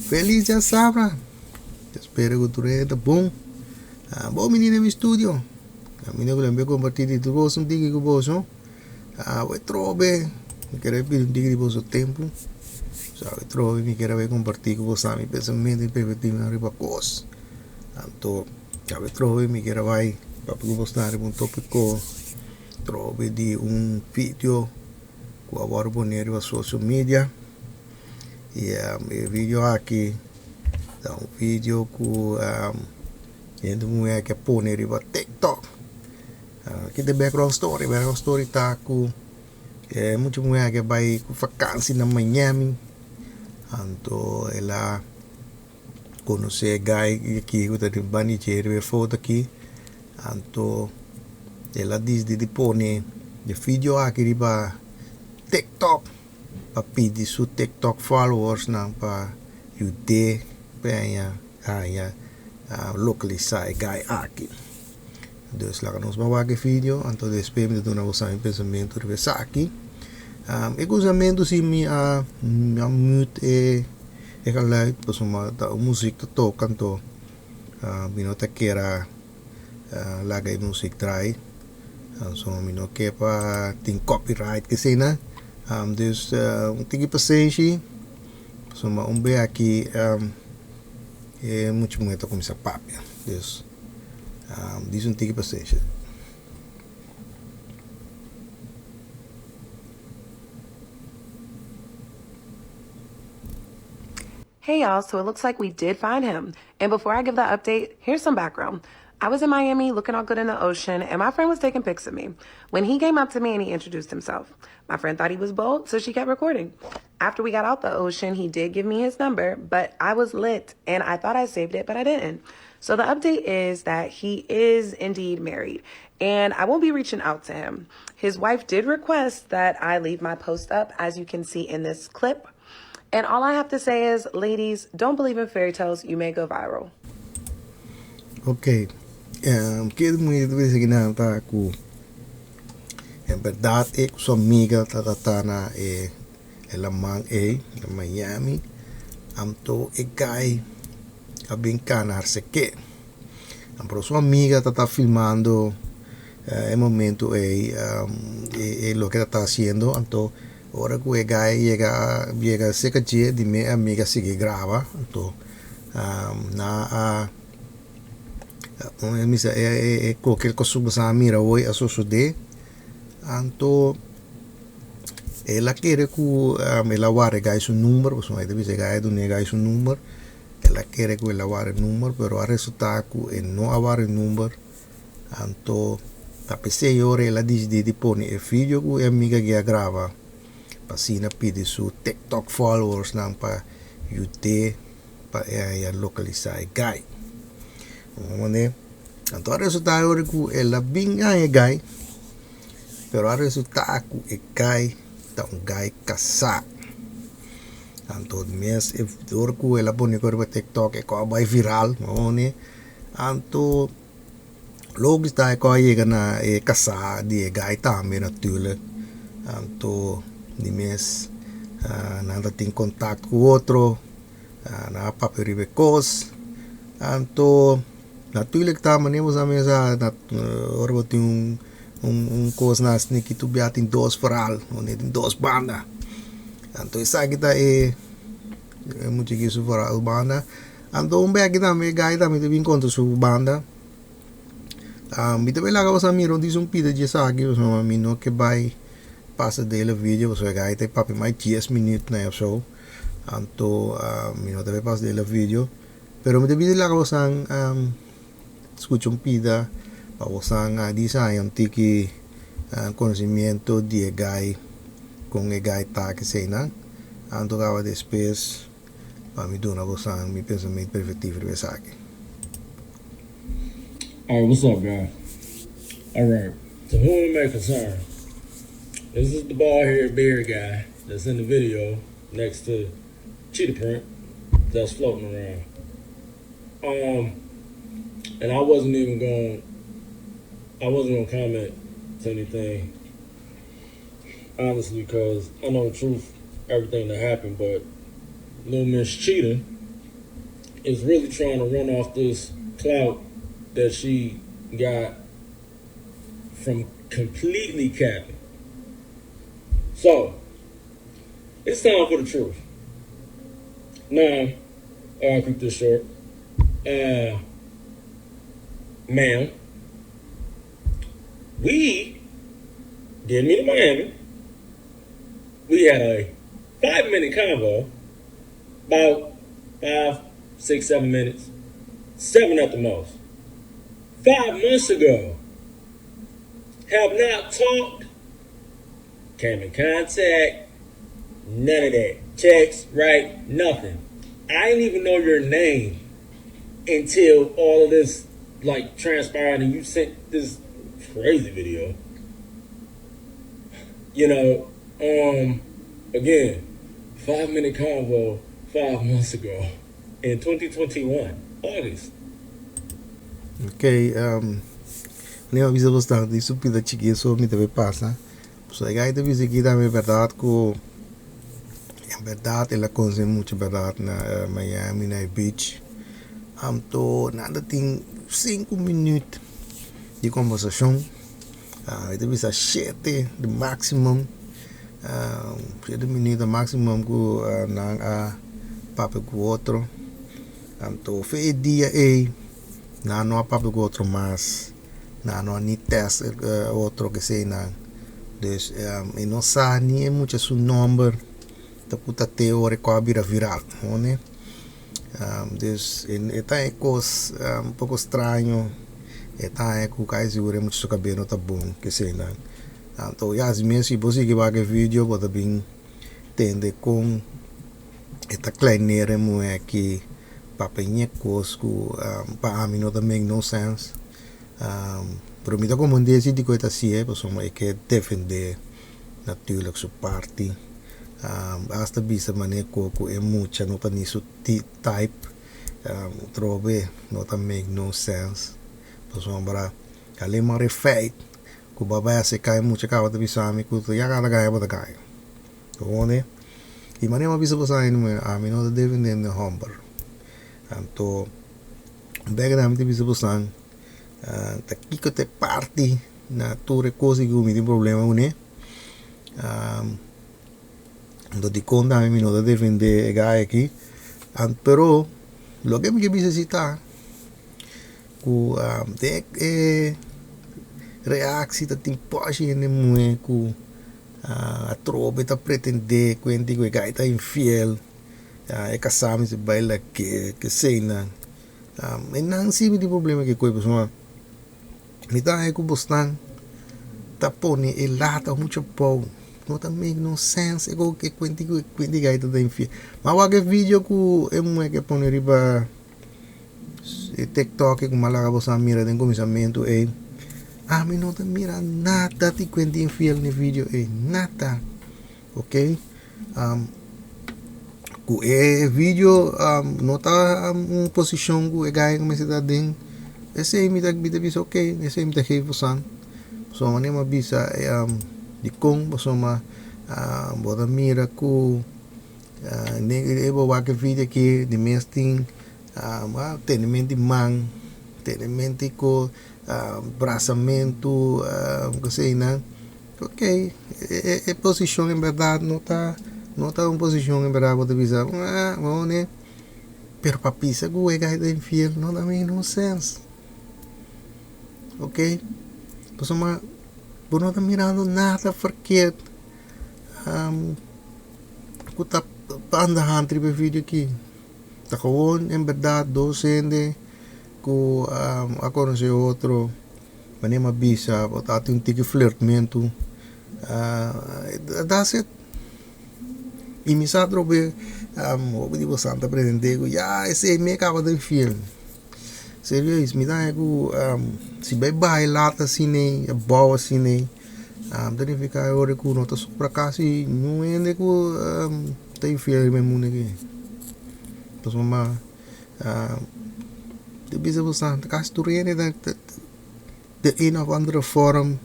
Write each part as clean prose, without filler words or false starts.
Feliz djasabra! Ta spera ku tur hende ta bon. Bo bini den mi studio. Kaminda ku lo mi kompartí di tur kos un tiki ku boso. Awe trobe mi kere pidi un tiki di boso tempu. So awe trobe mi kere bai kompartí ku boso mi pensamentu i perspektiva riba kos. Anto awe trobe mi kere bai papia ku boso riba un topiko trobe di un video ku a wòrdu pone riba social media. I e video aki ta un video ku hende muhé ke pone riba tiktok. Aki ta e background story, background story ta ku e mucha muhé ke bai ku fakansi na Miami anto el a konosé e guy aki ku ta den banda dje riba e foto aki anto el a disidi di pone e video aki riba tiktok pa pidi su tiktok followers nan pa yud'é peña haña lokalisá e guy aki. Dus laga nos ban wak e video, anto despues mi ta duna boso mi pensamentu riba esaki. E kusamentu si mi a mi a mute e e geluid pasobra ta un muzik ta toka anto mi no ta kera laga e muzik draai so mi no ke pa tin copyright kesina dus un tiki pasenshi pasobra un bia aki e mucha muher ta kuminsá papia dus. Disi un tiki pasensia. Hey y'all, so it looks like we did find him. And before I give the update, here's some background. I was in Miami looking all good in the ocean, and my friend was taking pics of me. When he came up to me and he introduced himself, my friend thought he was bold, so she kept recording. After we got out the ocean, he did give me his number, but I was lit and I thought I saved it, but I didn't. So the update is that he is indeed married and I won't be reaching out to him. His wife did request that I leave my post up, as you can see in this clip. And all I have to say is, ladies, don't believe in fairy tales, you may go viral. Ok, ke mi ta bisa kinan ta ku en bèrdat e ku su amiga ta ta na e e laman ei na Miami anto e guy a bin kana harseke pero su amiga ta ta filmando e momento ei e loke ta ta hasiendo anto ora ku e guy yega yega serka dje di mi amiga sigui graba anto nan a misa e koke ku a mira hoy a sosode anto. El a kere ku el a wara e gai su number, pasobra e ta bisa e gai a duna e gai su number, el a kere ku el a wara e number, pero a resulta ku e no a wara e number, anto ta p'esei ora el a disidí di pone e video ku e amiga aki a graba pa asina pidi su tiktok followersnan pa yud'é pa e haña lokalisá e gai. Anto a resulta ora ku el a bin haña e gai. Pero a resultá ku e guy ta un guy kasá. Anto mes e dor ku el a pone ku riba tiktok e kos a bai viral moni. Anto logisch ta e kos a yega na e kasá di e guy tambe natuurlijk. Anto di mes nan ta tin kontakto ku otro, nan a papia riba e kos. Anto natuurlijk ta manera bo sa mesa ora bo tin un un kos na sneaky tur bia tin dos verhaal wanneer tin dos banda anto esaki ta e muchachito su verhaal banda anto un beki tambe e guy tambe ta bin konta su banda mi ta bay laga boso a mira un dice un pida di esaki pasobra mi no ke bay pasa de hele video pasobra e guy ta papia mas dies minuut na ofso anto mi no ta bay pasa de hele video pero mi ta bini laga boso Skucha un pida pa bosan a disa haña un tiki konosimiento di e gai kon e gai ta keseinan anto kaba despues pa mi duna bosan mi pensamiento perfectivo riba esaki. Alright what's up guys alright to whom it may concern this is the bald head beard guy that's in the video next to cheetah print that's floating around um and I wasn't even going I wasn't gonna comment to anything honestly because I know the truth everything that happened but Little Miss Cheetah. is really trying to run off this clout that she got from completely capping. So, it's time for the truth. Now, I'll keep this short. Ma'am, we did meet in Miami. We had a 5-minute convo, about 5, 6, 7 minutes, 7 at the most. 5 months ago, have not talked, came in contact, none of that. Text, right? Nothing. I didn't even know your name until all of this like transpired and you sent this crazy video. Again, 5-minute convo 5 months ago in 2021, August. Ok, mi a bisa bastante, su pida chikí so mi tambe pasa. So, e guy ta bisa aki tambe berdat ku en berdat el a konosé mucha berdat na Miami, na beach. Anto nan tin 5 minüt di kombersashon. E ta bisa 7 di maximum. 7 minüt maximum ku nan a papia ku otro. Anto for di e dia ei nan no a papia ku otro mas. Nan no a ni text otro ke sei nan. Dus e no sa ni e mucha su nòmber ta puta te ora ku a bira viral, ne? Dus e ta e kos un poko straño. E ta ku kai sigur e mucha su kabes no ta bon ke sei nan. Anto ya si mes si bo sigui wak e video, bo ta bin tende kon e ta kleineren muhé aki papia ñe kos ku pa ami no ta make no sense. Pero mi ta komprendé si dikon e ta hasié, pasobra e ke defendé natuurlijk su parti. Hasta bisa manera ku e mucha no ta ni su type, trobe no ta make no sense. Pasobra alleen maar e feit ku bo a bai aserká e mucha kaba ta bisa mi ku ya kada gaya bo ta gaya. Gewoon e. I manera mi a bisa boso ami no ta defendé e hòmber. Anto bèk mi ta bisa boso ta kiko ta e parti na tur e kos ku mi tin problema kuné. Anto dikon tambe mi no ta defendé e guy aki. Pero loke mi ke bisa si ta ku den e reaksi ta tin pòshi hende muhé ku atrobe ta pretendé kuenta ku e guy ta infiel. E kasá mester bai lag'é kesei nan. E nan si mi tin problema ku e kos pasobra mi ta haña ku bosnan ta pone e lata muchu abou. No ta make no sense e kuenta ku e guy ta infiel. Mi a wak e video ku e muhé ke pone riba TikTok ku mi a laga boso mira den kuminsamentu ei. Ami no ta mira nada di kuenta infiel na e video ei, nada. Ok, ku e video no ta un posishon ku e guy mester ta aden, esei mi ta bisa ok, esei mi ta geef boso. Pasobra manera mi a bisa dikon pasobra bo ta mira ku bo wak e video aki di mes tin tenemento di man, tenemento ku brasamentu, kosei nan. Ok, e posishon en berdat no ta un posishon en berdat bo ta bisa ne, pero pa bisa ku e guy ta infiel no ta make no sense. Ok, pasobra bo no ta mirando nada verkeerd ku ta anda hand riba e video aki. Ta gewoon en berdat dos hende ku a konosé otro. Manera mi a bisa bo ta tin un tiki flirtmentu, that's it. I mi sa atrobe hopi di boso ta pretendé ku ya esei mi a kaba ta infiel. Serieus mi ta haña ku si bai baha e lata asina ei, e bou asina ei, ta nifiká e ora ku no ta sobra kasi niun hende ku ta infiel riba e mundu aki. Pasobra ta bisa boso kasi tur hende ta den een of andere vorm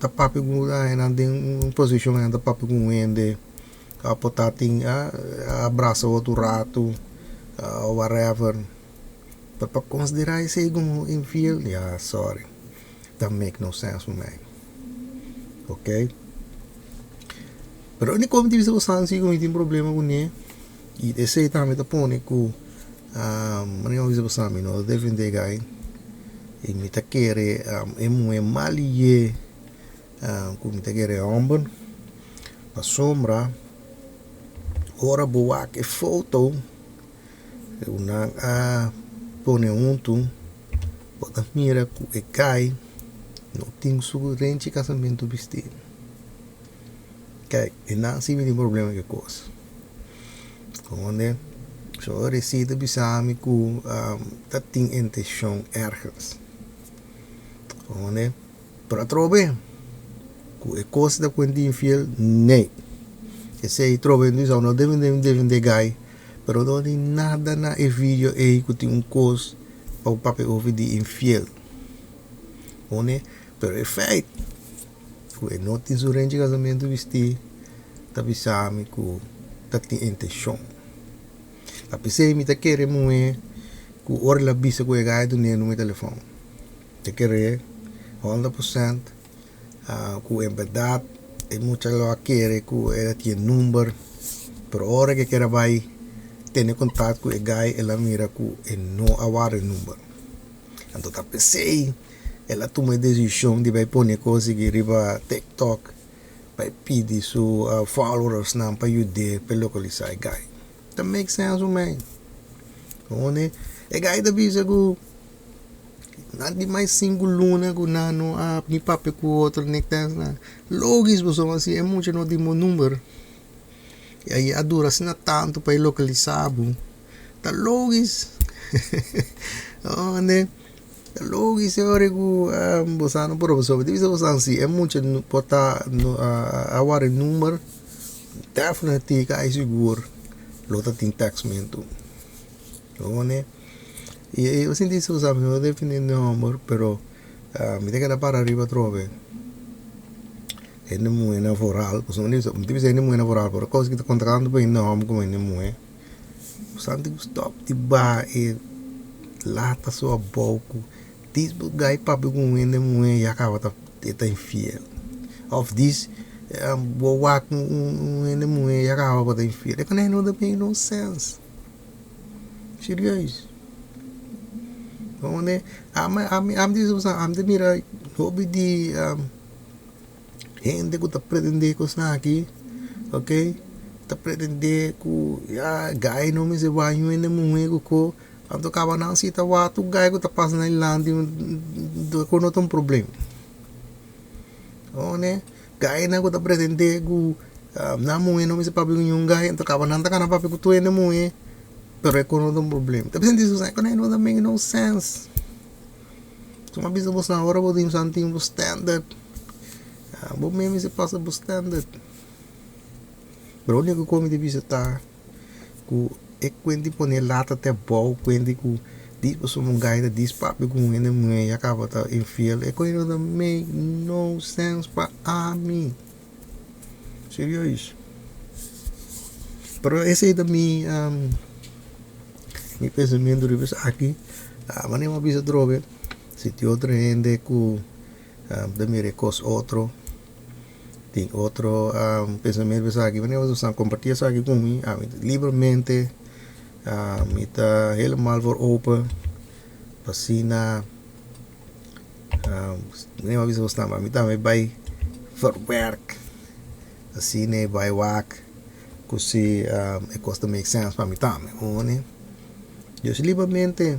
ta papia ku nan den un posishon nan ta papia ku un hende por ta tin a abrasa otro ratu. Whatever. Pero pa konsiderá esei komo infiel, ya sorry. Ta make no sense pa mi. Ok. Pero úniko mi ta bisa boso si ku mi tin problema kuné i esei tambe ta pone ku manera mi a bisa boso mi no ta defendé guy i mi ta kere e muhé mal yé ku mi ta kere e hòmber pasobra ora bo wak e foto ku nan a pone huntu bo ta mira ku e guy no tin su renchi kasamentu bisti. Kijk, e nan si mi tin problema ku e kos. Konde, so e resi ta bisa mi ku ta tin inteshon ergens. Konde, pero atrobe ku e kos ta kuenta infiel, nee. Esei trobe mi no debe defende guy, pero no tin nada na e video ei ku tin un kos pa bo papia over di infiel. Konde, pero e feit. Ku e no tin su renchi kasamentu bistí ta bisa mi ku ta tin intenshon. Ta p'esei mi ta kere muhé ku ora el a bisa ku e gai dun'é numero di telefòn. Ta kere honderd prosènt ku en bèrdat e mucha lo a kere ku el a tin e number, pero ora ke kere a bai tene kontakto ku e gai el a mira ku e no a warda e number. Anto ta p'esei el a tuma e desishon di bai pone kos aki riba TikTok bai pidi su followersnan pa yud'é pa e lokalisá e gai. Ta make sense un mei. Pone e gai ta bisa ku nan tin mas sinku luna ku nan no a ni papia ku otro ni tèks nada. Logis pasobra si e mucha no tin bo number i a a dura asina tantu pa e lokalisá bo ta logis. Ta logis e ora ku bo sa no por pasobra di bisa bo sa si e mucha por ta a wara e number definitely kai sigur lo ta tin tèksmentu bo i bo sinti bo sa mi no ta defendé e hòmber pero mi ta keda para riba atrobe hende muhénan foral pasobra mi ta bisa hende muhénan foral pero kos ki ta konta tantu pa hende hòmber komo hende muhé. Bo tin ku stòp di baha e lata so abou ku dis bo gai papia ku un hende muhé ya kaba ta e ta infiel òf dis bo wak un hende muhé ya kaba bo ta infiel e kos no ta make no sense serieus ami ami ami ta mira hopi di Hende ku ta pretendé kosnan aki, ok, ta pretendé ku ya gai no mester wak yu hende muhé ku ko, anto kaba nan si ta wak tur gai ku ta pasa nan dilanti ku no ta un problem. One gainan ku ta pretendé ku nan muhé no mester papia ku niun gai, anto kaba nan ta kana papia ku tur hende muhé, pero e ku no ta un problem. Ta bisenti esaki ku no ta make no sense. Suma bisa bo sa ora bo tin santin bo standard. Bo mes mester pasa bo standard. Pero único ku mi ta bisa ta ku e kuenti pone lata te abou kuenti ku dis pasobra un gai ta dis papia ku un hende muhé ya kaba ta infiel e kos no ta make no sense pa ami. Serieus. Pero esei ta mi mi pensamiento riba esaki. Manera mi a bisa atrobe si tin otro hende ku ta mira e kos otro tin otro pensamiento riba esaki manera bo ta komparti esaki ku mi ami libremente mi ta helemaal voor open pa asina Manera mi a bisa bo snan mi tambe bai verwerk asina e bai wak ku si e kos ta make sense pa mi tambe hoor. Dus libremente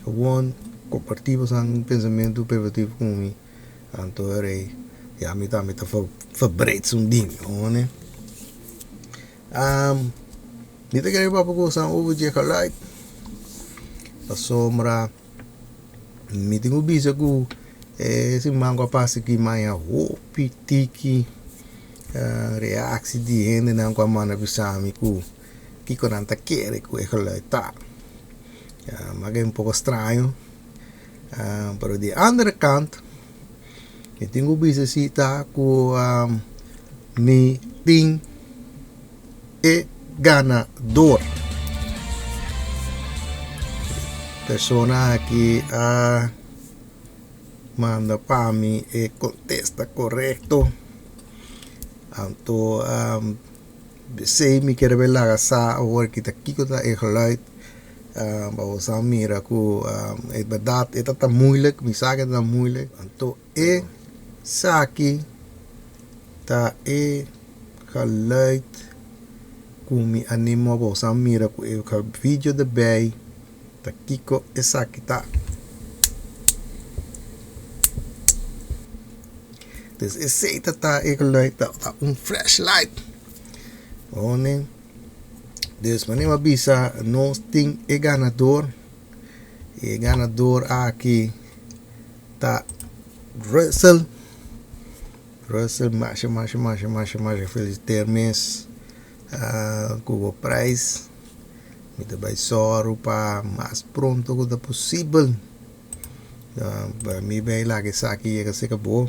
gewoon komparti boso pensamentu privativo ku mi anto rei ya mi tambe ta verbreed su ding hoor. Mi ta kere papia ku boso over dje geluid pasobra. Mi tin ku bisa ku e siman ku a pasa aki maya hopi tiki reaksi di hendenan ku a manda bisa mi ku kiko nan ta kere ku e geluid ta. Mi a keda un poko straño, pero di andere kant mi tin ku bisa si ta ku mi tin e ganador. Persona aki a manda pa mi e kontesta korekto. Anto um, esei mi kier bai laga sa awor ki ta kiko ta e geluid. Um, pa bo sa mira ku um, e bèrdat e ta ta moeilijk, mi sa ku e ta ta moeilijk. Anto e saki ta e geluid ku mi a nima bo sa mira ku e video erbij ta kiko esaki ta. Dus esei ta ta e geluid ta ta un flashlight. Hone. Dus manera mi a bisa nos tin e ganador. E ganador aki ta Russell. Russell masha masha masha masha masha feliciteer mes ku bo prijs. Mi ta bai sòru pa mas pronto ku ta posibel pa mi bai laga esaki yega serka bo.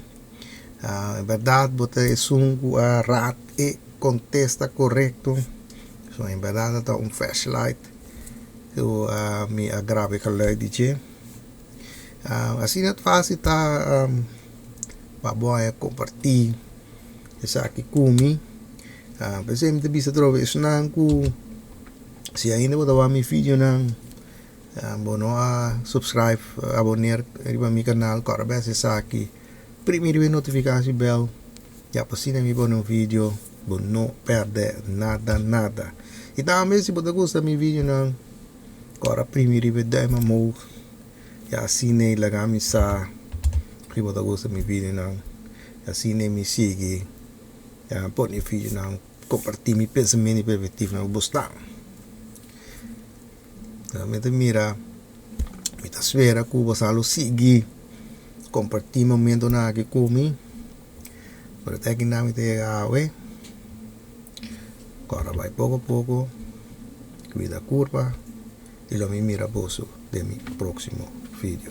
En bèrdat bo ta esun ku a raad e kontesta korekto. So en bèrdat ta un flashlight ku mi a graba e geluid di dje. Asina fásil ta pa bo a kompartí esaki ku mi. P'esei mi ta bisa atrobe esnan ku si ainda bo ta wak mi videonan bo no a subscribe aboner riba mi kanal kòrda bes esaki primi riba e notifikashon bèl ya pa asina mi pone un video bo no pèrdè nada nada i tambe si bo ta gusta mi videonan kòrda primi riba e dùim omhoog ya asina laga mi sa si bo ta gusta mi videonan asina mi sigui. Ya pone videonan comparti mi pensamiento y perspectivanan cu bo sta. Mi ta mira, mi ta spera cu bo sa lo sigui comparti momentonan aki cu mi. Pero te akinan mi ta yega awe. Ora bay poco poco, cuida curpa y lo mi mira boso den mi proximo video.